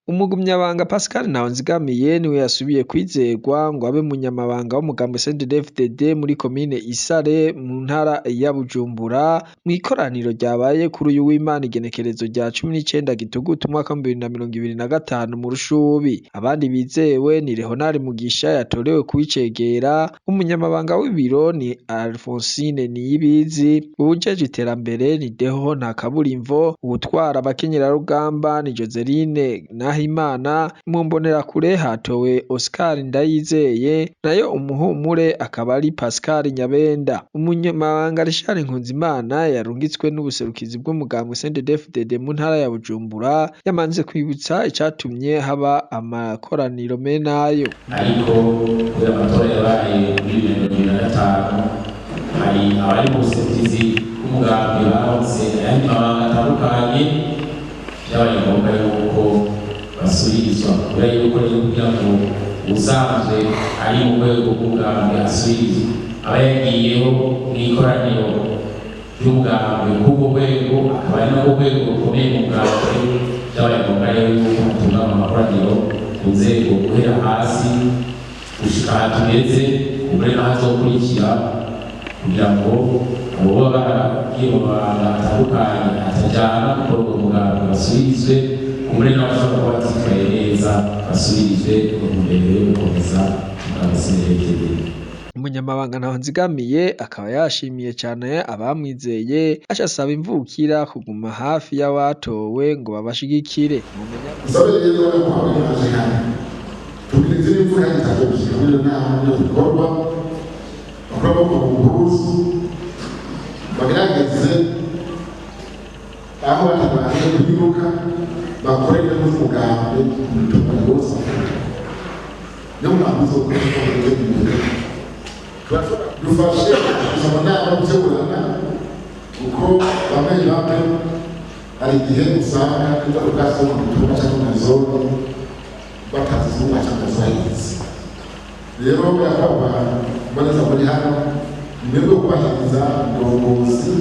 Umugumyabanga Pascal Ntawonzigamiye niwe yasubiye kwizerwa ngo abe munyamabanga w'umugambi CNDD-FDD muri komine Isare mu ntara ya Bujumbura, mw'ikoraniro ryabaye kuri uyu w'Imana igenekerezo rya 19 Gitugutu umwaka 2025 mu Rushubi. Abandi bizewe ni Leonard Mugisha yatorewe kuwicegera, umunyamabanga w'ibiro ni Alphonsine Niyibizi, uwujejwe iterambere ni Deho Ntakaburimvo, uwutwara abakenyerarugamba ni Joseline Nahimana, mu mbonerakure hatowe Oscar Ndayizeye, nayo umuhumure akaba ari Pascal Nyabenda. Umunyamabanga Richard Nkunzimana yarungitswe n'ubuserukizi bw'umugambwe CNDD-FDD mu ntara ya Bujumbura, yamanze kwibutsa icatumye haba amakoraniro menayo. Ariko kubera amatora yabaye muri 2025, hari abari mu buserukizi bw'umugambi baronse ayandi mabanga atandukanye, byabaye ngombwa yuko basubirizwa. Kubera yuko rero kugira ngo usanzwe ari mu rwego rw'umugambi asubirizwa, aba yagiyeho mu ikoraniro ry'umugambi bw'ubwo rwego, akaba ari narwo rwego rukomeye mu mugambi. Byabaye ngombwa rero yuko hatunganywa amakoraniro ku nzego guhera hasi gushika aha tugeze, kumbure n'ahazokurikira, kugira ngo abo baba baragiye mu mabanga atandukanye atajana gukora uwo mugambi basubirizwe, kumbure n'abashobora kuba batitwaye neza basubirizwe, mu ntumbero yo gukomeza umugambi CNDD-FDD. Umunyamabanga Ntawonzigamiye akaba yashimiye cane abamwizeye, aca asaba imvukira kuguma hafi y'abatowe ngo babashigikire. Musabe rero ko mwaje hano tugira izindi mvura itatu gushika muri iyo nama iyo bikorwa bakora amaboko mu mpuzu, bagerageze aho batabanje kwiruka, bakorere n'umugambi mu mitumba yose. Niyo mpamvu uzokoresha ko imbere dufashe gusaba nama gutegurana, kuko bamwe bamwe hari igihe usanga ingaruka zo mu mitumba cyangwa mu zone batazizuba cyangwa zahize. Rero yakaba mboneza muri hano ni mwebwe kubahiriza indongozi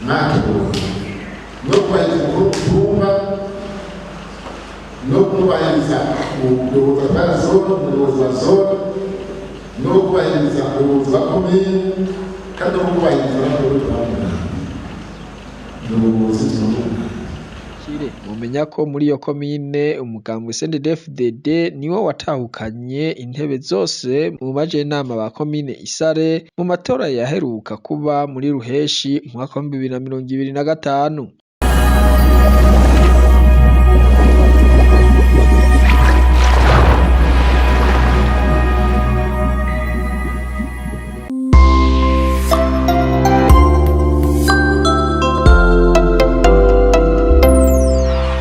mwatoye, no kubahiriza umukuru w'umutumba, no kubahiriza umuyobozi atwara zone, umuyobozi wa zone, no kubahiriza umuyobozi wa komine, kandi no kubahiriza n'abayobozi b'umugambi, umuyobozi w'umugambi. Mumenya ko muri iyo komine umugambwe CNDD-FDD niwo watahukanye intebe zose mu bajenama ba komine Isare mu matora yaheruka kuba muri Ruheshi mu mwaka wa 2025.